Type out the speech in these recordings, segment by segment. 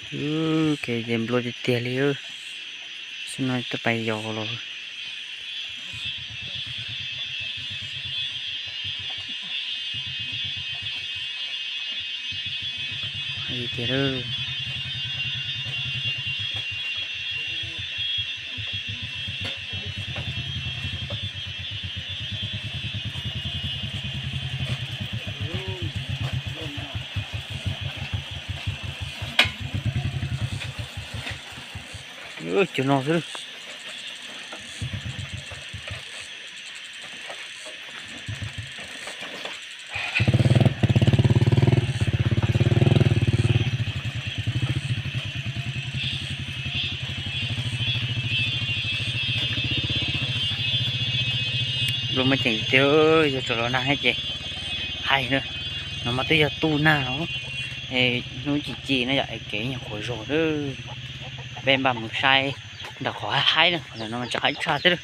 Ub, kev ces nplua tiag tiag li. Xwb no tuaj pais yos los tiag. Cov no xwb. Lub me ceem tiag, yog tso los nag thiab ces hais na, no mas twb yog tu nag os. Hnub ci ci no yom, es kev nyuag qhuav zog lawm. Peb npaj mus saib nram qhov haib haib na, qhov no mas tsam haib tshaj thiab lawm.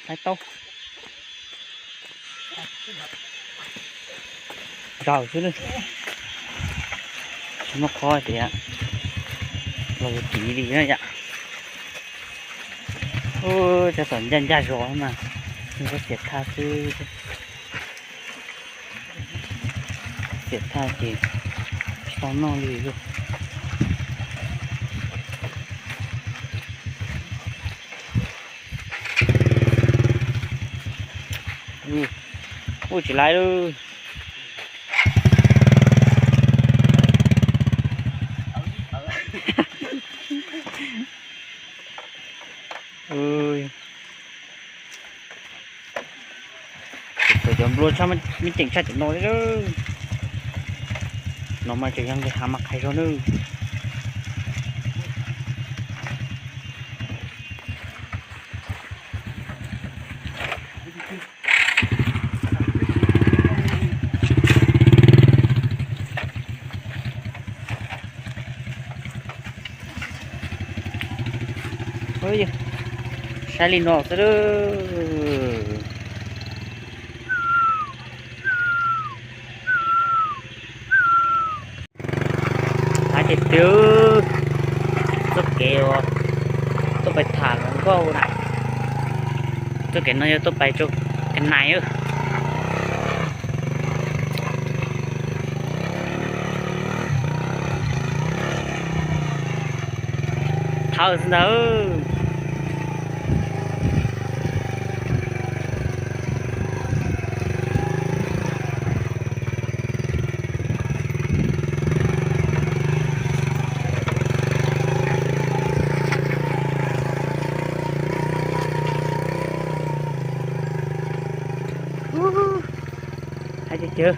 Haib tau zaum xwb na, tsis muaj qhov tias los yuav kiv li na yom. Ub, cov tom ncaj ncaj zos mas nws kuj xiam thaj xwb. Xiam thaj ces tsis tau noj li lauj. Ub, tsis laiv lauj. Cov nplua tshaj, me ceem tshaj cov no li. No mas tseem yog nqis hav mas qhais zog nawb. Saib li no xwb. Hais tias twb txoj kev uas tuaj pais tham hluas nkauj na, txoj kev no yog tuaj pais rau Ka Nais. Thawj xwb ntag. Hais tias cawg.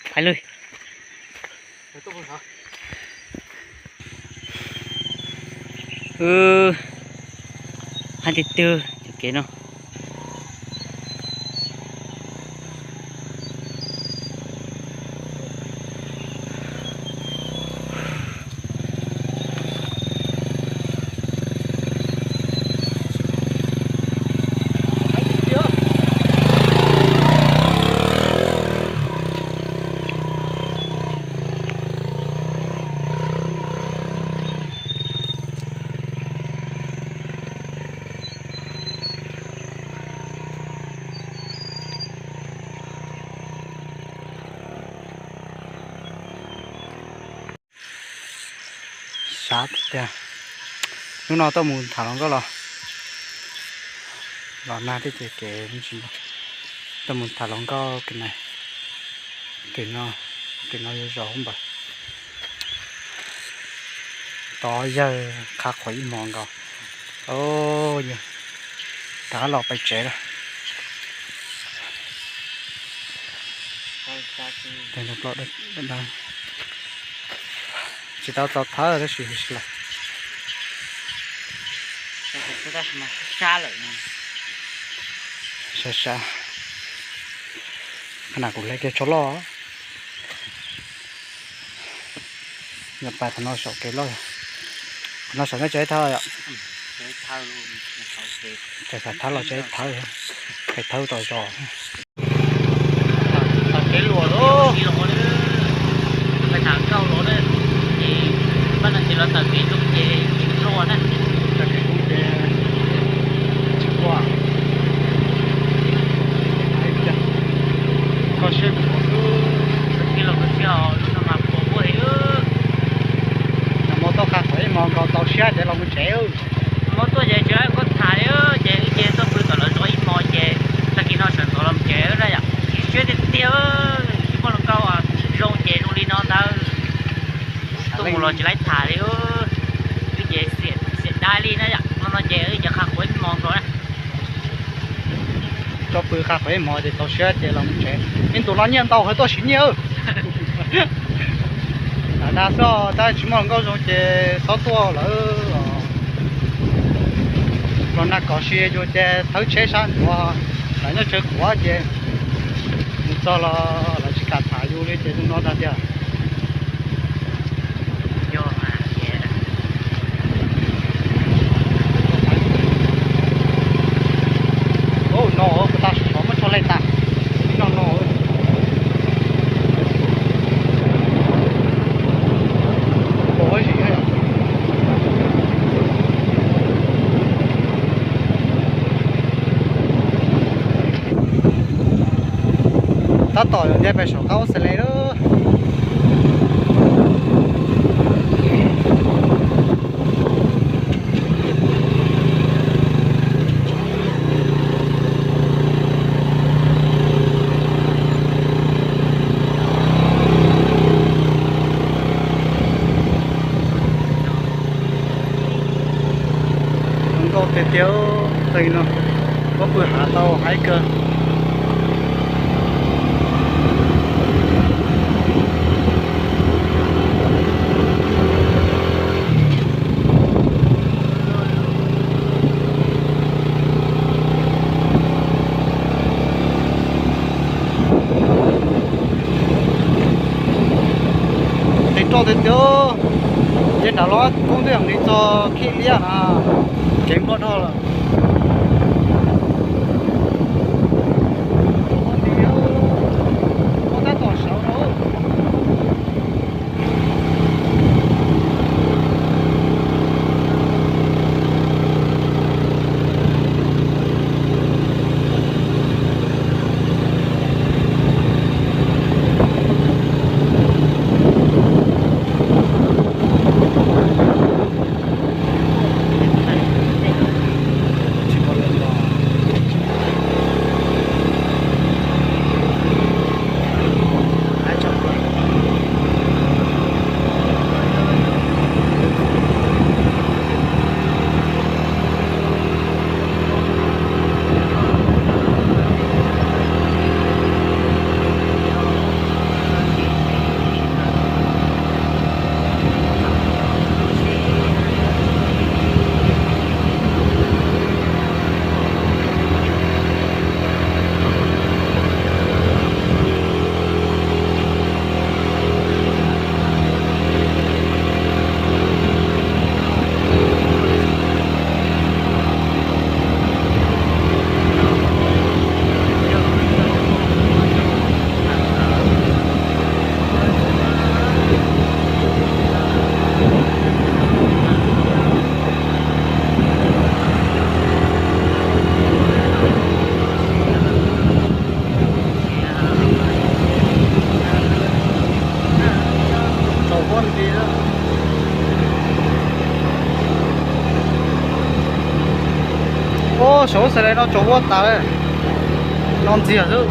Phais lwm. Hais tiag tiag cov kev no. Sab tiag. Hnub no tuaj mus tham hluas nkauj los, los nag thiab ces kev tsis npau. Tuaj mus tham hluas nkauj kev na, kev no, kev no yuav zos npaum. Tod yawg qha qhuas ib hmo nkaus. Rov qab los pem tsev lawm. Tsis tau txaus thawb tab sis lawm. Sab sab, qhov no kuv hle kiag tsho loj. Yog pas qhov no saum kev loj, qhov no saum no tseem thawb yom. Tseem thawb los tseem thawb, pem thawb tom zos. Tom kev luas lawm, peb tham nkauj los na, ces pab no ces los tawm kev zoo ces tsis luaj na. Tawm kev zoo ces tsis luaj. Koj siab kuv xwb. Koj siab los koj siab os, lub no mas puas huaj heev. Nag hmo tuaj qha qhuas ib hmo nkaus txaus siab ces los mus tsev. Hmo tuaj ces tsis laib koj tham li, ces wb ces tuaj pw tom lawv zos ib hmo ces tag kis no sawv ntxov los tsev na yom. Tsis siab tiag tiag, tsis muaj hluas nkauj zoo ces zoo li no ntawd. Tuaj mus los tsis laib tham li, wb ces xiam dai li na yom. Hmo no ces wb ces qha qhuas ib hmo nkaus na. Tuaj pw qha qhuas ib hmo ces txaus siab ces los mus tsev. Ib ntus no nyiaj ntau heev tuaj siv nyiaj. Lam dag xwb, tab tsis muaj hluas nkauj zoo ces txhob tuaj lawm. Los nag kom si yus ces thawb tsheb sab ntuav, lawv nyob tsawv quav ces mus txog los lawv tsis kam tham yus li ces zoo no ntag tiag. No puas tas sov muab tso lej tas no no. Tab tom yog ntiag pem saum qab ua xas les lawm. Zoo nkauj tiag tiag, txij no puab pw hav tau haib kawg. Tes roj tiag tiag, ces nram los koob twb yog li txog Khib Liab na, kev nplooj dhau lawm. Tab tom sawv no. Ub, saum xas les no tsaus huab tas, no ntxiag xwb.